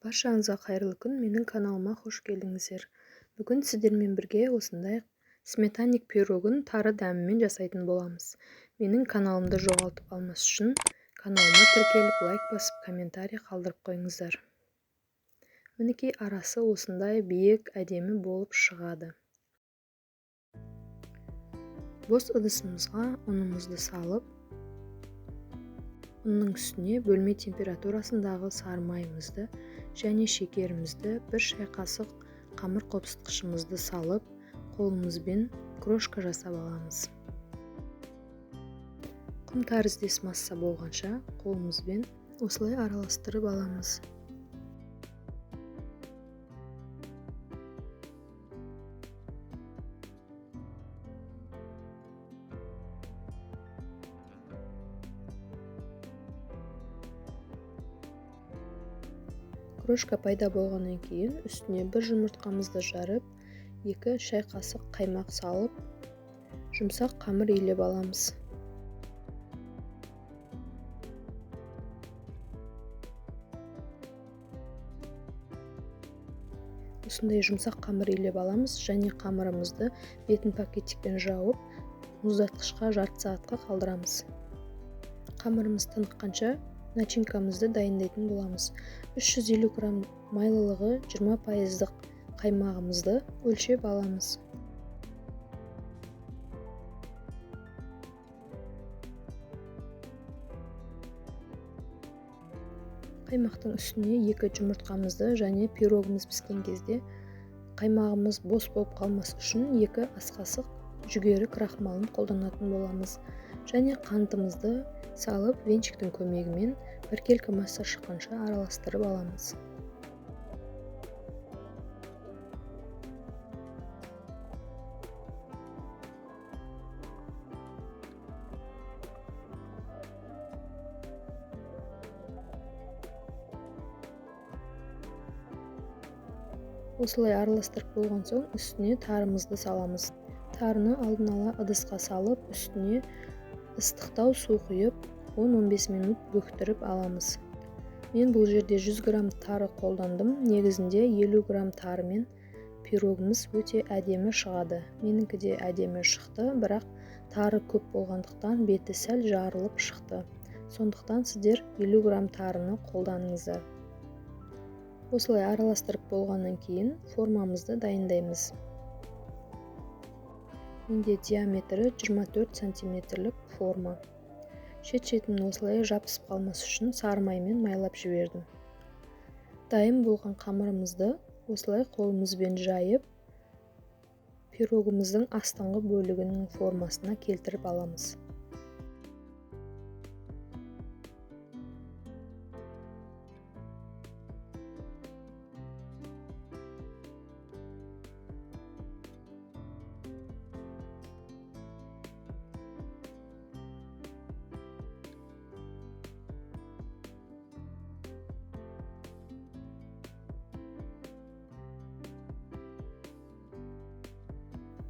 Баршаңызға қайырлы күн, менің каналыма қош келдіңіздер. Бүгін сіздермен бірге осындай сметанник пирогын тары дәмімен жасайтын боламыз. Менің каналымды жоғалтып алмас үшін каналыма тіркеліп, лайк басып, комментарий қалдырып қойыңыздар. Мінекей арасы осындай биік, әдемі болып шығады. Бос ыдысымызға ұнымызды салып, ұнның үстіне бөлме температурасындағы сары майымызды және шекерімізді, бір шай қасық қамыр қопсытқышымызды салып, қолымызбен крошка жасап аламыз. Құм тәріздес масса болғанша қолымызбен осылай араластырып аламыз. Крошка пайда болғаннан кейін үстіне бір жұмыртқамызды жарып, 2 шай қасық қаймақ салып, жұмсақ қамыр илеп аламыз. Осындай жұмсақ қамыр илеп аламыз және қамырымызды бетін пакетикпен жауып, мұздатқышқа жарты сағатқа қалдырамыз. Қамырымыз тыныққанша начинкамызды дайындайтын боламыз. 350 грамм майлылығы 20%-лық қаймағымызды өлшеп аламыз. Қаймақтың үстіне 2 жұмыртқамызды және пирогымыз піскен кезде қаймағымыз бос болып қалмас үшін 2 ас қасық жүгері крахмалын қолданатын боламыз. Және қантымызды салып, венчиктің көмегімен біркелкі масса шыққанша араластырып аламыз. Осылай араластырып болған соң үстіне тарымызды саламыз. Тарыны алдын ала ыдысқа салып, үстіне ыстықтау су құйып, 10-15 минут бөктіріп аламыз. Мен бұл жерде 100 грамм тары қолдандым. Негізінде 50 грамм тарымен пирогымыз өте әдемі шығады. Менікі де әдемі шықты, бірақ тары көп болғандықтан беті сәл жарылып шықты. Сондықтан сіздер 50 грамм тарыны қолданыңыздар. Осылай араластырып болғаннан кейін формамызды дайындаймыз. Менде диаметрі 24 сантиметрлік форма. Шет-шетін осылай жабысып қалмас үшін сары маймен майлап жібердім. Дайын болған қамырымызды осылай қолымызбен жайып, пирогымыздың астыңғы бөлігінің формасына келтіріп аламыз.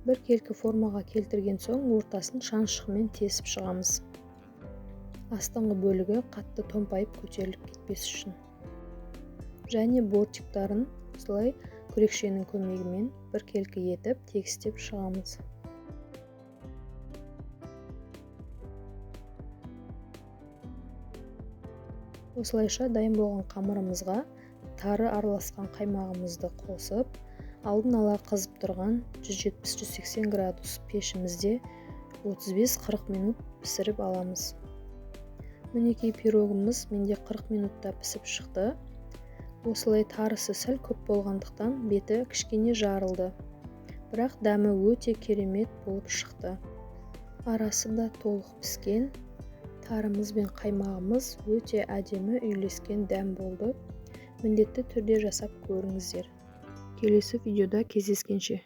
Біркелкі формаға келтірген соң ортасын шанышқымен тесіп шығамыз. Астыңғы бөлігі қатты томпайып көтеріліп кетпес үшін. Және бортиктарын осылай күрекшенің көмегімен біркелкі етіп тегістеп шығамыз. Осылайша дайын болған қамырымызға тары араласқан қаймағымызды қосып, алдын ала қызып тұрған 170-180 градус пешімізде 35-40 минут пісіріп аламыз. Мінекей пирогымыз менде 40 минутта пісіп шықты. Осылай тарысы сәл көп болғандықтан беті кішкене жарылды. Бірақ дәмі өте керемет болып шықты. Арасы да толық піскен. Тарымыз бен қаймағымыз өте әдемі үйлескен дәм болды. Міндетті түрде жасап көріңіздер. Келесі видеода кездескенше.